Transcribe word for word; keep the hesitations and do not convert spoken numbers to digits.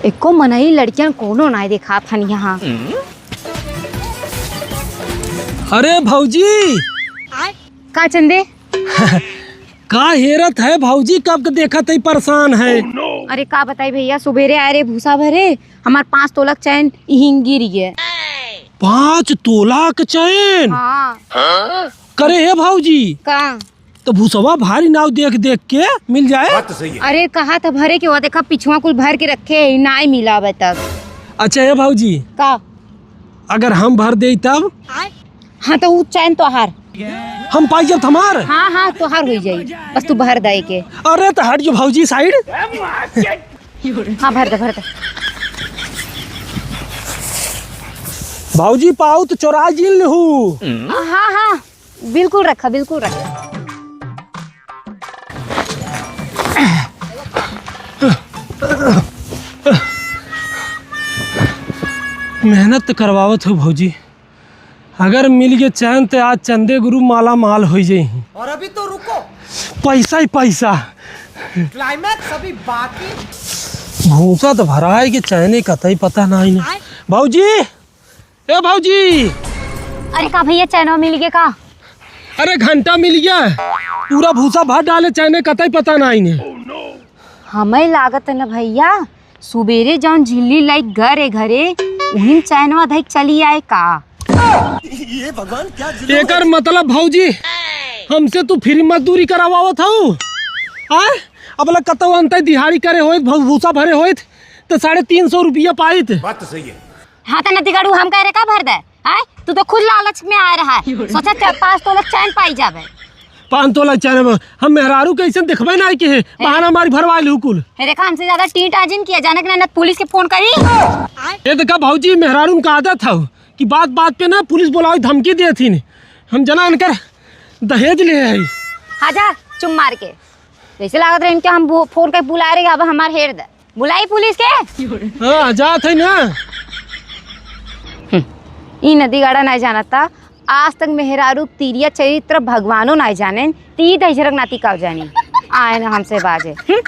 एको मनई लड़कियन कोनो नाय देखात हन यहाँ। अरे भौजी! का चंदे? का हेरत है भौजी, कब के देखत है परेशान है? अरे का बताई भैया, सुबेरे आए रे भूसा भरे, हमार पाँच तोला क चैन इहीं गिर गए। पाँच तोला क चैन? हाँ। करे हे भौजी, का? तो भूसवा भारी नाव देख देख के मिल जाए। बात तो सही है। अरे कहा था भरे के, वो देखा पिछुआ कुल भर के रखे है, नाय मिला अबे तक। अच्छा हे भौजी, का? अगर हम भर देई तब? हाँ तो उ चैन तोहार। हम पाई जब हमार? हाँ हाँ तोहार होई जाई, बस तू भर दे के। अरे तो हट जो भौजी साइड। हाँ भर दे भर दे। भौजी पाऊ तो चोरा जिन लेहू। हाँ हाँ बिल्कुल रखा, बिल्कुल रखा। मेहनत तो करवावत हो भौजी, अगर मिल गए चैन तो आज चंदे गुरु माला माल हो जाई। और अभी तो रुको। पैसा ही पैसा। क्लाइमैक्स अभी बाकी। भूसा तो भराए के चैने कतई पता नहीं ने। भौजी, ए भौजी। अरे का भैया, चैनवा मिल गया का? अरे घंटा मिल गया, पूरा भूसा भर डाले, चैने कतई पता नहीं ने। हमें लागत है ना भैया, सुबेरे जौन झिल्ली लाइक गरे घरे, उहिन चैनवा धइक चली आए का? ये भगवान, क्या जुल्म है। एकर मतलब भौजी, हमसे तू फ्री मजदूरी करावावत हऊ? आय? अब लग कतौ अंतै दिहाड़ी करे होइत, भौ-, भूसा भरे होइत, तो साढ़े तीन सौ रुपया पाइत। बात तो सही है। हाँ, तो नतीगढ़ू हम कह रहे का भर दे? आय? तू तो खुद लालच में आ रहा है। सोचा चा-, पाँच तोला चैन पाई जावे। पाँच तोला चैन में हम मेहरारू के ऐसे देखबे नहीं के है। बहाना मारी भरवा लू कुल। हे देखा, हमसे ज्यादा टीट आजिन किया, जाने के ना, ना पुलिस के फोन करी। ये देखा भौजी, मेहरारू का आदत है कि बात बात पे ना पुलिस बुलावे धमकी देथिन। हम जना इनकर दहेज ले आई। हाँ जा, चुम मार के। जैसे लागत रहे इनके हम बो-, फोन के बुला रहे, अब हमार हेर दे। बुलाई पुलिस के? हाँ, जात है ना। हम्म, ई नदी गाड़ा नहीं जानता। आज तक मेहरारू तीरिया चरित्र भगवानो नहीं जाने, ती दहिजरक नाती का जानी। आए ना हमसे बाजे। हम्म?